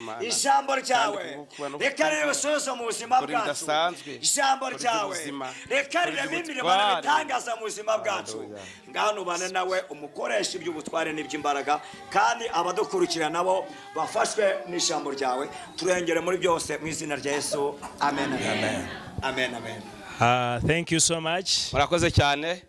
Mana. Ijambo ryawe Kandi kuba no reka kukumva. ribe mu buzima Kora bwacu. ibidasanzwe. Ijambo Kora ryawe iby'ubuzima. reka Kora rireme imirimo iby'ubutware. n'ibitangaza mu buzima bwacu. Hallelujah. Ngaho ubane nawe, umukoresha iby'ubutware n'iby'imbaraga, kandi abadukurikira nabo bafashwe n'ijambo ryawe. Turengere muri byose mu izina rya Yesu. Amen, amen, amen, amen. Thank you so much. Murakoze cyane.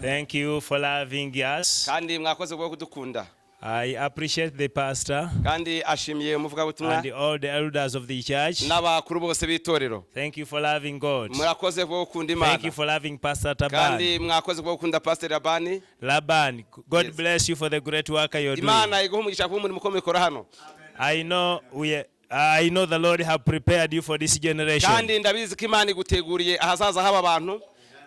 Thank you for loving us. Kandi mwakoze bwo kudukunda. I appreciate the pastor Kandi ashimiye umuvugabutumwa and all the elders of the church. N'abakuru bose b'itorero. Thank you for loving God. Murakoze bwo gukunda Thank you Imana. for loving Pastor Kandi Taban. mwakoze bwo gukunda Pastor Labani. Laban, God bless you for the great work you're doing. Imana iguha umugisha kuba umurimo ukomeye ukora hano. I know the Lord have prepared you for this generation. Kandi ndabizi ko Imana iguteguriye ahazaza h'aba bantu.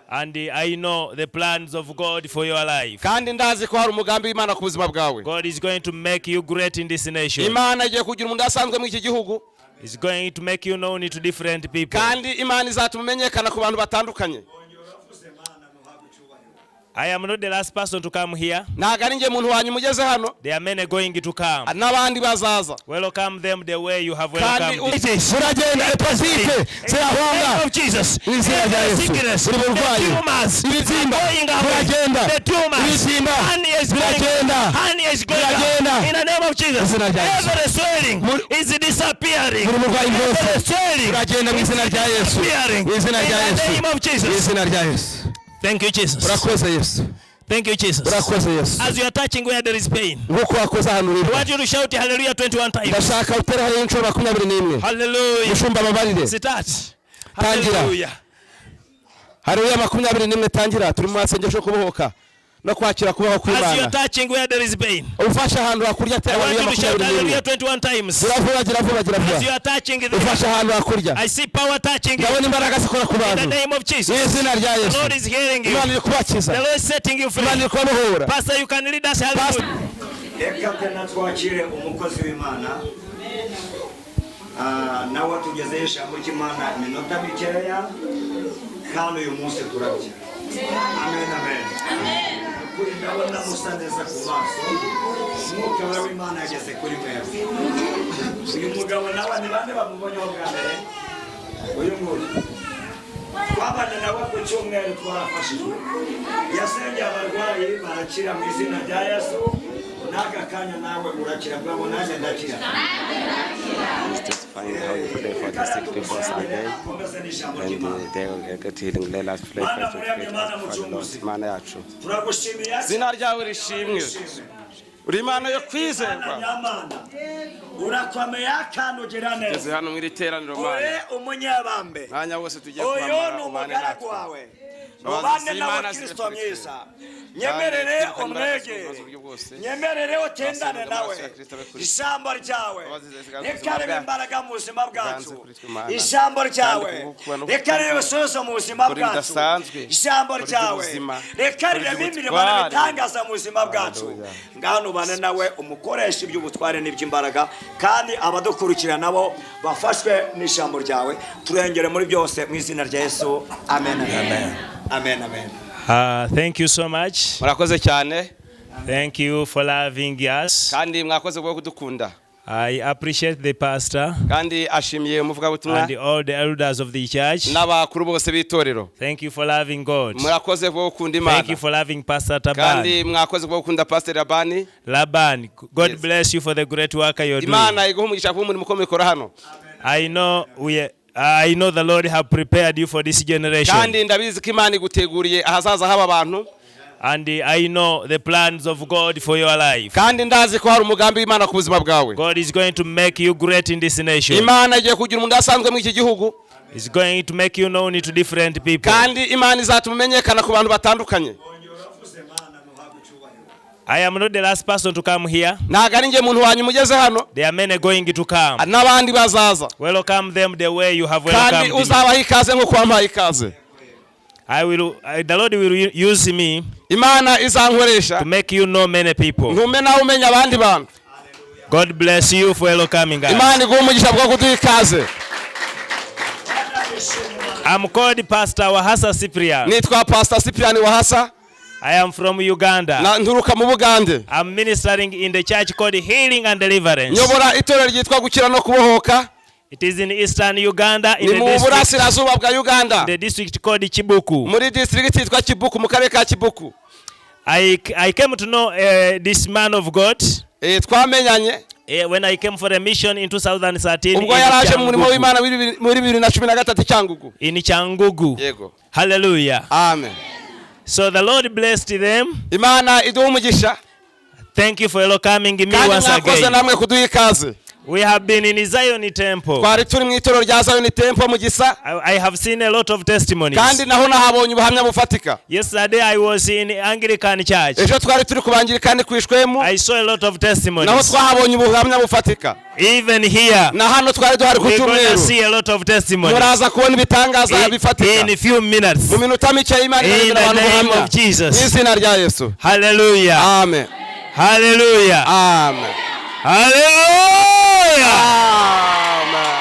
And I know the plans of God for your life. Kandi ndazi ko hari umugambi w'Imana ku buzima bwawe. God is going to make you great in this nation. Imana igiye kugira umuntu udasanzwe muri iki gihugu. He's going to make you known to different people. Kandi Imana izatuma umenyekana ku bantu batandukanye. I am not the last person to come here. Ntabwo ari njye muntu wa nyuma ugeze hano. There are many going to come. N'abandi bazaza. Welcome them the way you have Kandi welcomed them. Buragenda, hepatite zirahunga Of Jesus. mu izina rya Yesu. Buri burwayi, ibibyimba biragenda, ibibyimba biragenda, biragenda In the name of Jesus. Izina rya Yesu. Every swelling is disappearing. Buri burwayi bwose Every swelling buragenda mu izina rya Yesu, disappearing. mu izina In rya the Yesu, name of mu Jesus. izina rya Yesu. Thank you, Jesus. Urakoze Yesu. Thank you, Jesus. Urakoze Yesu. As you are touching where there is pain, Nk'uko wakoze ahantu I uribwa, want you to shout hallelujah 21 times. ndashaka utere hariya inshuro 21. Hallelujah. Mushumba ababarire. Start. Tangira. Hallelujah. Hariya 21, tangira. Turi mu masengesho yo kubohoka no kwakira kubaho As you are kw'Imana. touching where there is pain, Ufashe ahantu hakurya, tera I want hariya you to shout 21. hallelujah 21 times. Gira vuba, gira vuba, gira As you vuba. are touching there, Ufashe ahantu hakurya, I see power touching you. ndabona imbaraga zikora ku In the bantu name of mu Jesus. izina rya The Yesu. Lord is healing you. Imana iri kubakiza. The Lord is setting you free. Imana iri kubabohora. Pastor, you can lead us. Hallelujah. Reka tena twakire umukozi w'Imana. Ah, nawe atugezeho ijambo ry'Imana iminota mikeya, kandi uyu munsi turabya. Amen, amen. Ukuri ndabona musa neza ku maso. Umwuka wera w'Imana yageze kuri mwebwe. Uyu mugabo nawe ni bande bamubonyeho bwa mbere? Uyu nguyu twabanye nawe ku cyumweru, twarafashijwe. Yasengeye abarwayi barakira mu izina rya Yesu. N'aka kanya nawe urakira bwabo, nanjye ndakira. He's testifying how you pray for the sick people Sunday Komeze n'ijambo and ry'Imana. They will get healing. Let us pray first to create us for the Lord. Imana yacu, Turagushimiye. Izina ryawe rishimwe. Uri Imana yo kwizerwa. Nyamana, urakomeye kandi ugira Tugeze neza. hano mu iri teraniro, Uri Mana, umunyebambe. Mwanya wose tugiye Uyu kuhamara ni ubane umugaragu natwe. wawe. Imbabazi Ubane z'Imana nawe, zibe Kristo kuri twe. mwiza. Nyemerere Kandi twirukane imbaraga umwegere, z'ubuyobozi buryo bwose. Nyemerere utendane Twasenga nawe. amaraso ya Kristo abe kuri twe. Ijambo ryawe Imbabazi ziganze reka ubuzima ribe bwacu. imbaraga mu buzima bwacu. Ziganze kuri twe, Mana. Ijambo ryawe Kandi kubwo no reka ribe kukumva. ibisubizo mu buzima Kora bwacu. ibidasanzwe. Ijambo Kora ryawe iby'ubuzima. reka Kora rireme imirimo iby'ubutware. n'ibitangaza mu buzima bwacu. Hallelujah. Ngaho ubane nawe, umukoresha iby'ubutware n'iby'imbaraga, kandi abadukurikira nabo bafashwe n'ijambo ryawe. Turengere muri byose mu izina rya Yesu. Amen, amen, amen, amen. Thank you so much. Murakoze cyane. Thank you for loving us. Kandi mwakoze bwo kudukunda. I appreciate the pastor Kandi ashimiye umuvugabutumwa and all the elders of the church. N'abakuru bose b'itorero. Thank you for loving God. Murakoze bwo gukunda Thank you Imana. for loving Pastor Taban. Kandi mwakoze bwo gukunda Pastor Labani. Laban, God bless you for the great work you're doing. Imana iguha umugisha kuba umurimo ukomeye ukora hano. I know the Lord have prepared you for this generation. Kandi ndabizi ko Imana iguteguriye ahazaza h'aba bantu. And I know the plans of God for your life. Kandi ndazi ko hari umugambi w'Imana ku buzima bwawe. God is going to make you great in this nation. Imana igiye kugira umuntu udasanzwe muri iki gihugu. He's going to make you known to different people. Kandi Imana izatuma umenyekana ku bantu batandukanye. I am not the last person to come here. Ntabwo ari njye muntu wa nyuma ugeze hano. There are many going to come. N'abandi bazaza. Welcome them the way you have Kandi welcomed me. uzabaha ikaze nk'uko wampaye ikaze. The Lord will use me Imana izankoresha to make you know many people. ntume nawe umenya abandi bantu. God bless you for welcoming us. Imana iguhe umugisha bwo kuduha ikaze. I'm called Pastor Wahasa Cyprian. Nitwa Pastor Cyprian Wahasa. I am from Uganda. Na nturuka mu Bugande. I'm ministering in the church called Healing and Deliverance. Nyobora itorero ryitwa gukira no kubohoka. It is in Eastern Uganda, in Ni the mu district, burasirazuba bwa Uganda, the district called Chibuku. muri district yitwa Kibuku, mu karere ka Kibuku. I came to know this man of God Twamenyanye when I came for a mission in 2013 ubwo yaraje mu murimo in w'Imana muri 2013 Cyangugu. In Cyangugu. Yego. Hallelujah. Amen. So the Lord blessed them. Imana iduha umugisha. Thank you for welcoming me Kandi once mwakoze again. namwe kuduha ikaze. We have been in Zion Temple. Twari turi mu itorero rya Zion Temple mu Gisa. I have seen a lot of testimonies. Kandi naho nahabonye ubuhamya bufatika. Yesterday I was in Anglican Church. Ejo twari turi ku Bangirikani ku Ishwemu. I saw a lot of Naho testimonies. twahabonye ubuhamya bufatika. Even here, Na hano twari duhari ku we're gonna cyumweru. see a lot of testimonies Muraza kubona ibitangaza bifatika in a few minutes. mu minota mike. Imana In iraremera the abantu name ubuhamya of Jesus. mu izina rya Yesu. Hallelujah. Amen. Hallelujah. Amen. Hallelujah. Amen.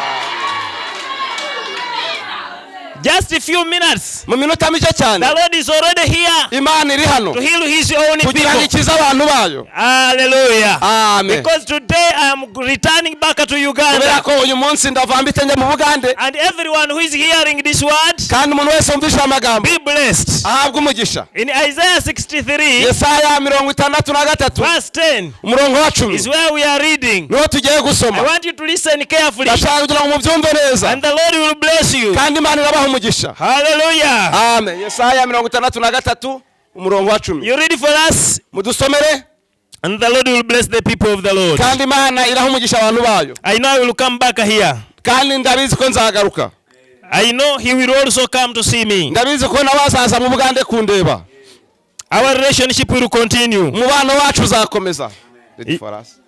Just a few minutes. Mu minota mike cyane. The Lord is already here Imana iri hano to heal his own kugira ngo people. ikize abantu bayo. Hallelujah. Amen. Because today I am returning back to Kubera Uganda. ko uyu munsi ndava mbite njya mu Bugande. And everyone who is hearing this word, Kandi umuntu wese wumvise amagambo be blessed. ahabwe umugisha. In Isaiah 63, Yesaya 63 verse 10, umurongo wa 10 is where we are reading. niwo tugiye I gusoma. want you to listen carefully, Ndashaka kugira ngo mubyumve neza, and the Lord will bless you. kandi Imana irabaha umugisha. Hallelujah. Amen. Yesaya 63 umurongo wa 10. You read for us, Mudusomere, and the Lord will bless the people of the Lord. kandi Imana iraha umugisha abantu bayo. I know I will come back here. Kandi ndabizi ko nzagaruka. I know He will also come to see me. Ndabizi ko nawe azaza mu Bugande kundeba. Our relationship will continue. Umubano wacu uzakomeza. Read for us.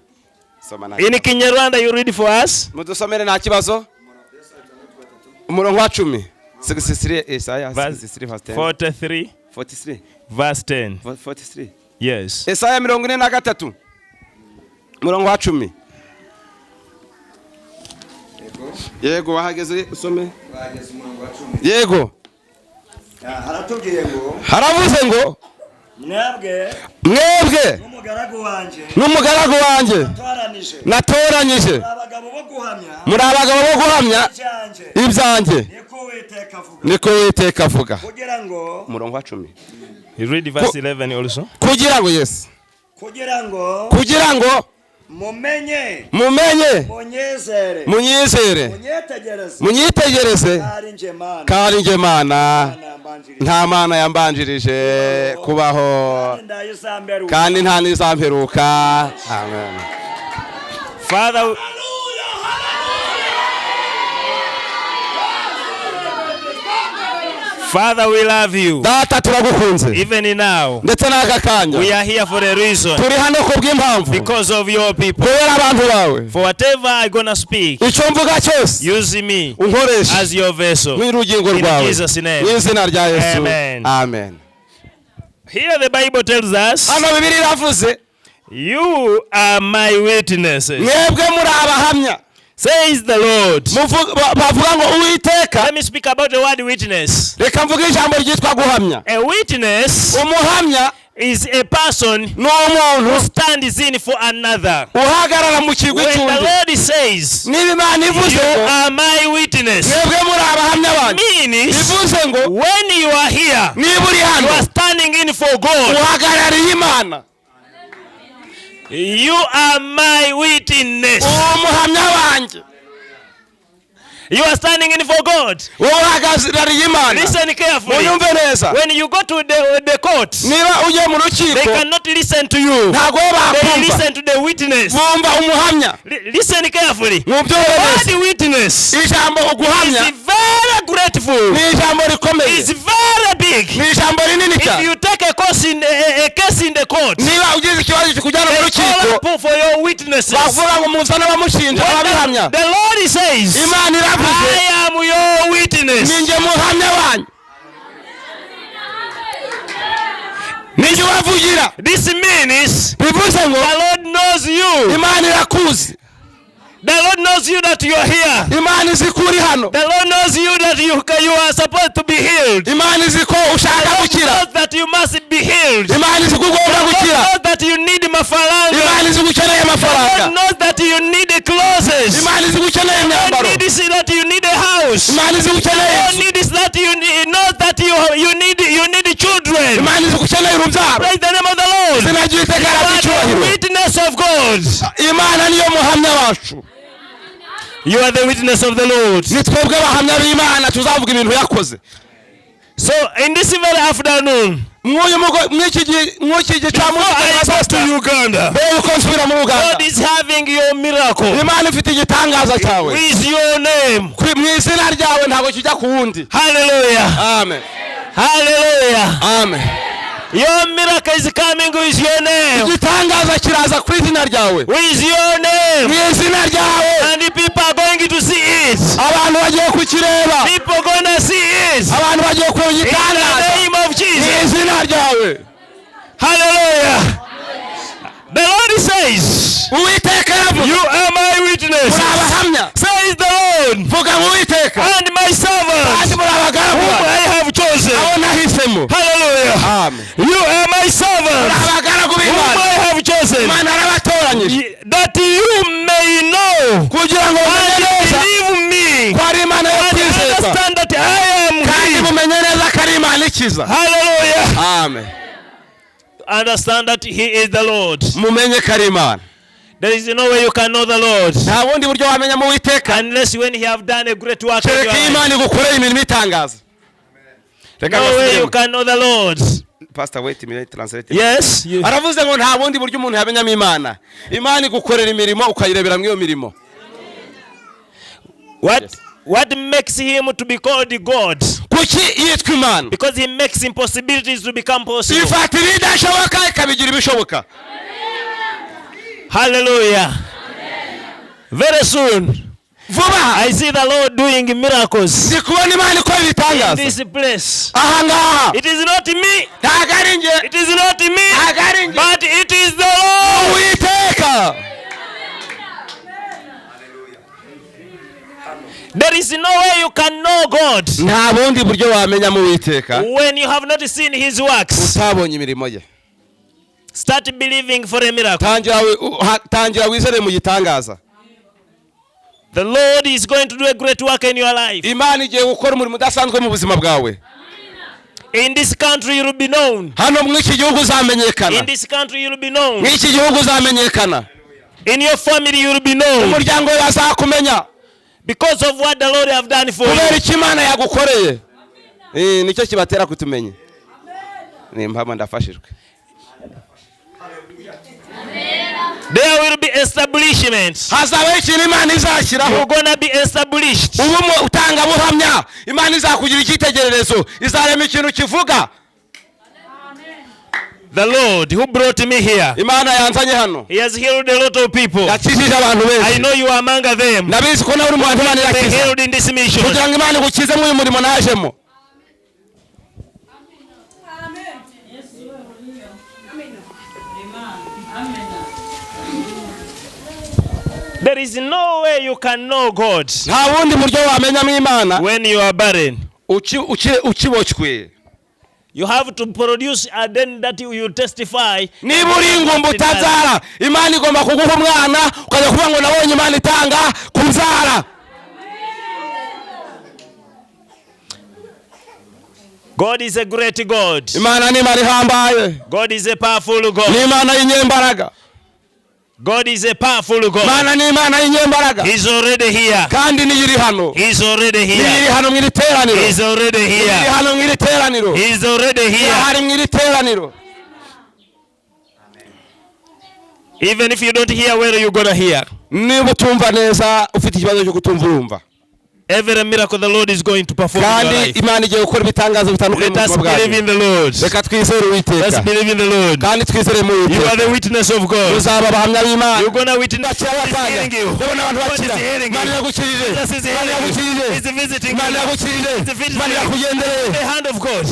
Soma nta In kibazo. Kinyarwanda, you read for us. Mudusomere nta kibazo. Umurongo wa 10. 63 Isaya Verse 63 verse 10. 43, 43. verse 10. 43. Yes. Esaya 43 umurongo wa 10. Yego, wahageze usome. Bageze umurongo wa 10. Yego. Haratubwiye ngo Haravuze ngo mwebwe mwebwe n'umugaragu wanjye n'umugaragu wanjye natoranije natoranyije abagabo bo guhamya muri abagabo bo guhamya ibyanjye, ibyanjye, niko Uwiteka avuga, niko Uwiteka avuga. kugira ngo Umurongo wa 10. You read verse 11 also. Kugira ngo Yesu kugira ngo kugira ngo mumenye, mumenye, munyizere, munyizere, munyetegereze munyitegereze ari njye Mana, kandi njye Mana ntambanjirije, nta mana yambanjirije kubaho, kandi ndayizamberuka. kandi nta n'izamperuka. Amen. Father, Father, we love you. Data, turagukunze. Even now, Ndetse n'aka kanya we are here for a reason. turi hano ku bw'impamvu. Because of your people. Kubera abantu bawe. For whatever I'm gonna speak, Icyo mvuga cyose, use me unkoreshe as your vessel. nk'urugingo In rwawe. Jesus' name. Mu izina rya Yesu. Amen. Amen. Here the Bible tells us, Hano Bibiliya iravuze, "You are my witnesses," mwebwe muri abahamya, says the Lord. Bavuga ngo Uwiteka. Let me speak about the word witness. Reka mvuge ijambo ryitwa guhamya. A witness Umuhamya is a person ni umuntu who stands in for another. uhagarara mu kigwi When the cy'undi. Lord says, Niba Imana ivuze "You ngo are my witness," mwebwe muri abahamya banjye, means bivuze ngo when you are here, niba uri you hano are standing in for God. uhagarariye Imana. You are my witness. Uwo muhamya wanjye. You are standing in for God. Wowe uhagarariye Imana. Listen carefully. Munyumve neza. When you go to the court, Niba ugiye mu they rukiko, cannot listen to you. ntabwo bo They bakumva, listen to the witness. bumva umuhamya. Listen carefully. Mubyumve Word neza. witness Ijambo uguhamya is very grateful. ni ijambo rikomeye, It's very big. ni ijambo rinini If cyane. you take a case in the court, Niba ugize ikibazo kikujyana mu they call rukiko, up for your witnesses. bavuga ngo muzane abamushinja, When ababihamya. the Lord says, Imana iravuze, "I am your witness." ni njye muhamya wanyu, ni njye ubavugira. This means Bivuze ngo the Lord knows you. Imana irakuzi. The Lord knows you that you are here. Imana izi ko uri hano. The Lord knows you that you are supposed to be healed. Imana izi ko ushaka The Lord gukira. knows that you must be healed. Imana izi ko ugomba The Lord gukira. knows that you need mafaranga. Imana izi ko ukeneye The amafaranga. Lord knows that you need clothes. Imana izi ko ukeneye The Lord imyambaro. needs that you need a house. Imana izi ko ukeneye The Lord inzu. needs that you need, knows that you need children. Imana izi ko ukeneye urubyaro. Praise the name of the Lord. Izina ry'Uwiteka You rihabwe are the icyubahiro. witness of God. Imana niyo muhamya wacu. You are the witness of the Lord. Ni twebwe abahamya b'Imana, tuzavuga ibintu yakoze. So in this very afternoon, Mw'uyu mugo mw'iki gihe, mw'iki gicamunsi, before I go to Uganda, mbere yuko nsubira mu Uganda, God is having your miracle Imana ifite igitangaza cyawe with your name. Mu izina ryawe, ntabwo kijya ku wundi. Hallelujah. Amen. Hallelujah. Amen. Your miracle is coming with your name. Igitangaza kiraza ku izina ryawe. With your name. Mu izina ryawe. And the people are going to see it. Abantu bagiye kukireba. People gonna see it. Abantu bagiye kureba In the igitangaza name of mu Jesus. izina ryawe. Hallelujah. The Lord says, Uwiteka aravuga, "You are my witness," "Muri abahamya," says the Lord, vuga ngo Uwiteka, "and my servant, "kandi muri abagaragu whom banjye, I have chosen." abo nahisemo." Hallelujah. Amen. You are my servant, Muri abagaragu whom b'Imana. I have chosen, Imana yarabatoranyije that you may know kugira ngo mumenye and neza believe me ko ari Imana yo and kwizerwa, understand that I am kandi He. mumenye neza ko ari Imana ikiza. Hallelujah. Amen. Understand that He is the Lord. Mumenye ko ari Imana. There is no way you can know the Lord Nta bundi buryo wamenya mu Uwiteka unless when He have done a great work in your kereka iyo life. Imana igukoreye imirimo itangaza. Reka No way you ngasubiremo. can know the Lord. Pastor, wait a minute, translate. Yes. Aravuze ngo nta bundi buryo umuntu yamenyamo Imana. Imana igukorera imirimo, ukayirebera muri iyo mirimo. What Yes. What makes him to be called God? Kuki yitwa Imana? Because he makes impossibilities to become possible. Ifata ibidashoboka ikabigira ibishoboka. Hallelujah. Very soon, Vuba aha, I see the Lord doing miracles ndi kubona Imana ikora in ibitangaza this place. aha ngaha. It is not me. Ntabwo ari njye. It is not me. Ntabwo ari njye. But it is the Lord. Uwiteka. There is no way you can know God Nta bundi buryo wamenya mu Uwiteka when you have not seen his works. utabonye imirimo ye. Start believing for a miracle. Tangira wizere mu gitangaza. The Lord is going to do a great work in your life. Imana igiye gukora umurimo udasanzwe mu buzima bwawe. In this country, you will be known. Hano muri iki gihugu uzamenyekana. In this country, you will be known. Muri iki gihugu uzamenyekana. In your family, you will be known. Umuryango wawe bazakumenya. Because of what the Lord have done for Kubera you. icyo Imana yagukoreye. Nicyo kibatera kutumenya. Ni impamo, ndafashijwe. There will be establishment. Hazabaho ikintu Imana izashyiraho. You're gonna be established. Ubu utangabuhamya, Imana izakugira icyitegererezo, izarema ikintu kivuga. The Lord who brought me here, Imana yanzanye hano He has healed a lot of people. yakijije abantu I benshi. know you are among them. Ndabizi ko nawe uri mu bantu Imana They irakiza. healed in this mission. Kugira ngo Imana igukize muri uyu murimo najemo. Amen. Amen. There is no way you can know God Nta bundi buryo wamenyamo Imana when you are barren. ukiboshywe. You have to produce and then that you testify. Niba uri ingumba utabyara, Imana igomba kuguha umwana, ukajya kuvuga ngo nabonye Imana itanga kubyara. God is a great God. Imana ni Imana ihambaye. God is a powerful Ni God. Imana y'inyembaraga. God is a powerful God. Imana ni Imana y'inyembaraga. He's already here. Kandi niyo iri hano. He's already Niyo iri here. hano mu iri teraniro. He's already Niyo iri here. hano mu iri teraniro. He's already here. Irahari mu iri teraniro. Even if you don't hear well, you're gonna hear. Niba utumva neza, ufite ikibazo cyo kutumva, urumva. Every miracle the Lord is going to perform in your Kandi life. Imana igiye gukora ibitangazo bitandukanye Let mu us buzima believe bwanyu. in the Lord. Reka twizere Let's Uwiteka believe in the Lord. kandi twizere mu You are Uwiteka. the witness of God. Muzaba abahamya b'Imana. You're gonna witness Bakira God is bakanya. healing you. Ndabona abantu God is bakira. healing Imana you. iragukirije. Jesus is Imana healing you. iragukirije. He's visiting Imana you. iragukirije. He's visiting Imana you. irakugendereye. The hand of God.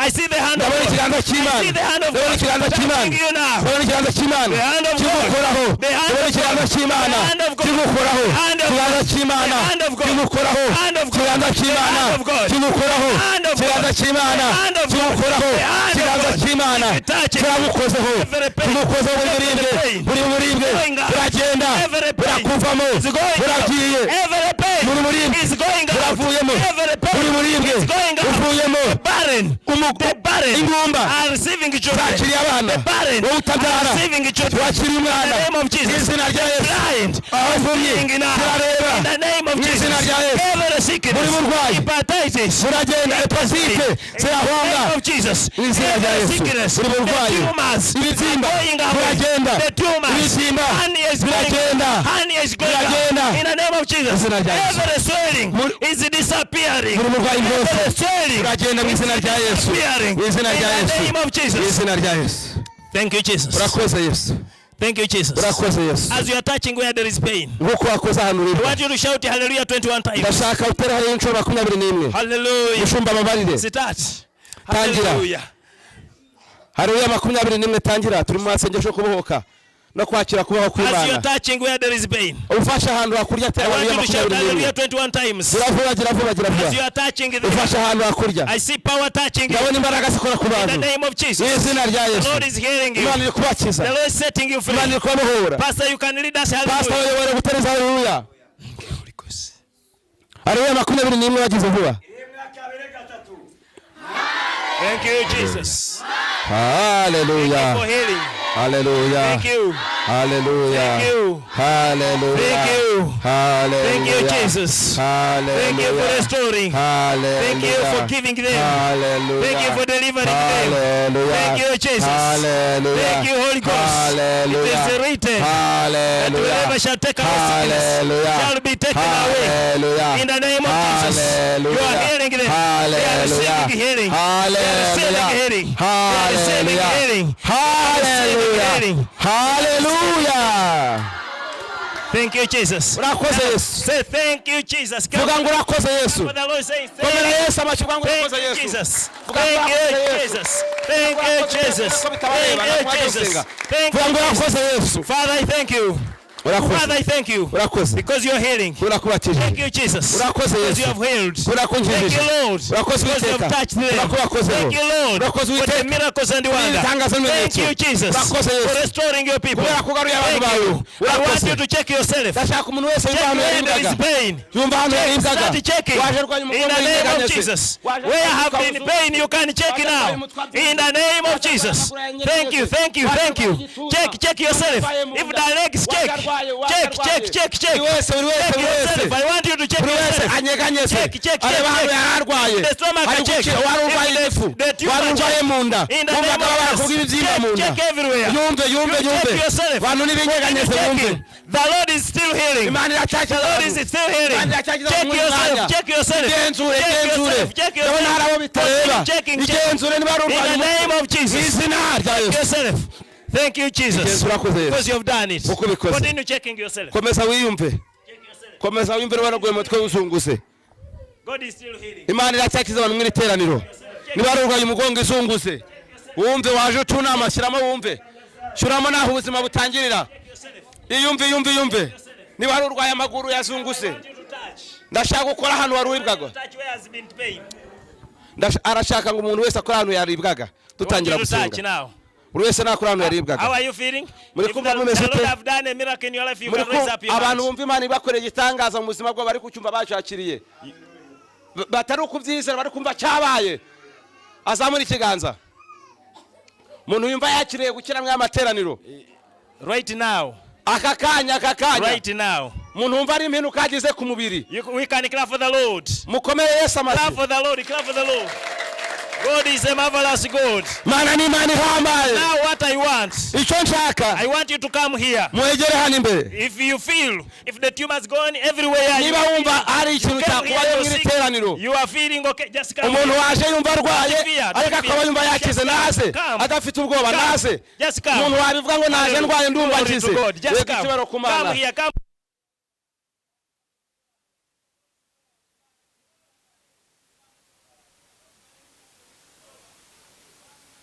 I see the hand of Ndabona God. ikiganza I cy'Imana. see the hand of Ndabona God ikiganza cy'Imana. touching you now. Ndabona ikiganza cy'Imana The hand of God. kigukoraho. The hand Ndabona of ikiganza God. cy'Imana The hand of God. kigukoraho. The hand of Ikiganza God. cy'Imana The hand of God. kigukoraho. The hand of God. Ikiganza The cy'Imana hand of God. kigukoraho. The hand of God. Ikiganza cy'Imana The hand of God. kigukoraho. The hand of Ikiganza God. cy'Imana If you touch it, kiragukozeho. every pain, Kigukozeho buri every buribwe. pain Buri buribwe going out. buragenda. Every pain Burakuvamo. is going out. Buragiye. Every pain Buri buribwe is going out. buravuyemo. Every pain Buri buribwe is going out. buvuyemo. The barren, the barren Ingumba are receiving children. zakiriye abana. The barren Wowe are utabyara receiving children. wakiriye In the umwana. name of Jesus. Izina rya Yesu. Blind are Abavumyi seeing now. turareba. In the name of Mu izina Jesus. rya Yesu. Every sickness, Buri burwayi hepatitis, buragenda. Hepatite in the zirahunga. name of Jesus. Mu izina rya Every Yesu. sickness, Buri the burwayi tumors ibibyimba are going away. buragenda. The tumors, Ibibyimba hernia is going biragenda. hernia is going out. Biragenda. In the name of Jesus. Izina rya Yesu. Every swelling is disappearing. Buri burwayi bwose Every swelling buragenda mu izina rya Yesu. disappearing. Mu izina In rya the Yesu. name of Mu Jesus. izina rya Yesu. Thank you, Jesus. Urakoze Yesu. Thank you, Jesus. Urakoze Yesu. As you are touching where there is pain, Nk'uko wakoze ahantu I uribwa. want you to shout hallelujah 21 times. Ndashaka utere hariya inshuro 21. Hallelujah. Mushumba ababarire. Start. Tangira. Hallelujah. Haleluya 21 tangira. Turi mu masengesho yo kubohoka no kwakira kubaho As you are kw'Imana. touching where there is pain, Ufashe ahantu hakurya I tera want haleluya you to shout 21. hallelujah 21 times. Gira vuba, gira vuba, gira As you vuba. are touching Ufashe there, ahantu hakurya. I see power touching you. Ndabona imbaraga zikora ku In the bantu. name of Mu Jesus. izina rya The Yesu. Lord is healing you. Imana iri kubakiza. The Lord is setting you free. Imana iri kubabohora. Pastor, you can lead us. Pastor Hallelujah. uyobora gutereza haleluya. Haleluya 21 bagize vuba. Rimwe, kabiri, gatatu. Thank you, Jesus, Haleluya. for healing. Haleluya. Thank you. Haleluya. Thank you. Haleluya. Thank you. Haleluya. Thank you, Jesus. Thank you for Haleluya. restoring. Haleluya. Thank you for giving them. Haleluya. Thank you for delivering them. Haleluya. Thank you, Jesus. Haleluya. Thank you, Holy Ghost. Haleluya. It is written that Haleluya. whoever shall take our sickness Haleluya. shall be taken away. Haleluya. In the name of Jesus. You are healing them. They are receiving healing. They are receiving healing. They are receiving Haleluya. healing. They are receiving Haleluya. healing. Haleluya. Thank you, Jesus. Urakoze Yesu. Say thank you, Jesus. Come Vuga ngo urakoze Yesu. for the Lord saying Komera thank Yesu amashyi uvuga ngo Thank urakoze you, Yesu. Jesus. Vuga ngo Thank you, urakoze Yesu. Jesus. Thank you, Jesus. Thank you, Jesus. Thank Vuga ngo you, Jesus. urakoze Yesu. Father, I thank you. Urakoze. Father, I thank you Urakoze. because you are healing. Thank Urakubakijije. you, Jesus. Urakoze Because you Yesu. have healed. Thank Urakunkijije. you, Lord. Urakoze Because you have Uwiteka. touched them. Urakoze. Thank you, Lord. Urakoze For the Uwiteka. miracles and wonder. Ibitangaza Thank n'ibimenyetso. you, Jesus. Urakoze Yesu. For restoring your people. Kubera kugaruye abantu Thank bawe. you. I want Urakoze. you to check yourself. Ndashaka umuntu wese yumva Check ahantu where there is yaribwaga. pain. Yumva ahantu yaribwaga. Start checking. Waje arwaye In umugongo the name of yeganyeze. Jesus. Waje Where arwaye have been umutwe pain, you can check now. In the name of Jesus. Thank you, thank you, thank you. Check, check yourself. If the legs check, check, check, check, check. Buri wese, buri wese, Check buri wese. yourself. I want you to check Buri wese yourself. anyeganyeze. Check, check, check, Areba ahantu check. yari arwaye. The stomach Ari check. gukira, wari urwaye If the- igifu. the tumor Wari urwaye check. mu nda. In the Wumvaga name of babara Jesus. kuvuga ibibyimba mu Check, nda. check everywhere. Yumve, yumve, You check yumve. yourself. Bantu n'ibinyeganyeze Checking. bumve. The Lord is still healing. Imana iracyakiza The Lord abantu. is still healing. Imana iracyakiza Check abantu muri yourself. mwanya. Check yourself. Igenzure, Check igenzure. yourself. Check Ndabona hari abo yourself. bitareba. Checking, checking. Igenzure niba ari In urwaye the umutwe. name of Jesus. Mu izina rya Yesu. Yourself. Thank you, Jesus. Igenzure urakoze Yesu. Because you have done it. Uko ubikoze. Continue checking yourself. Komeza wiyumve. Check yourself. Komeza wiyumve niba waraguye umutwe uzunguze. God is still healing. Imana iracyakiza abantu mu iri teraniro. Niba ari urwaye umugongo izunguze. Wumve waje utunama shyiramo wumve. Shyiramo naho ubuzima butangirira. Iyumve, iyumve, iyumve. Niba ari urwaye amaguru yazunguse. I want you to touch. Ndashaka gukora ahantu waribwaga. Touch where has been pain. Arashaka ngo umuntu wese akore ahantu yaribwaga. I want Dutangira you to touch gusenga. now. Buri wese nakora ahantu How yaribwaga. are you feeling? Muri If kumva the, mumeze the Lord ute? have done a miracle in your life, you Muri can raise up your abantu hands. bumva Imana ibakoreye igitangaza mu buzima bwabo bari kucyumva bashakiriye. Batari ukubyizera bari kumva cyabaye. Azamura ikiganza. Umuntu yumva yakiriye gukira mu amateraniro. Right now. Aka kanya, aka kanya. Right now. Umuntu wumva ari impinduka agize ku mubiri. We can clap for the Lord. Mukomere Yesu Clap amashyi. for the Lord. Clap for the Lord. God is a marvelous God. Mana ni Imana ihambaye. Now what I want. want, Icyo nshaka, I want you to come here. Mwegere hano imbere. If you feel, if the tumor's gone everywhere, Niba wumva hari ikintu you come here, cyakubayeho you're mu iri sick, teraniro, you are feeling okay, just come umuntu here. waje yumva arwaye Fear, don't ariko akaba fear. yumva yakize, Just naze come. adafite ubwoba, Come. naze. Just come. Umuntu wabivuga ngo naje ndwaye ndumva Glory to nkize, God. Just reka come. ikibero ku Mana. Come here, come.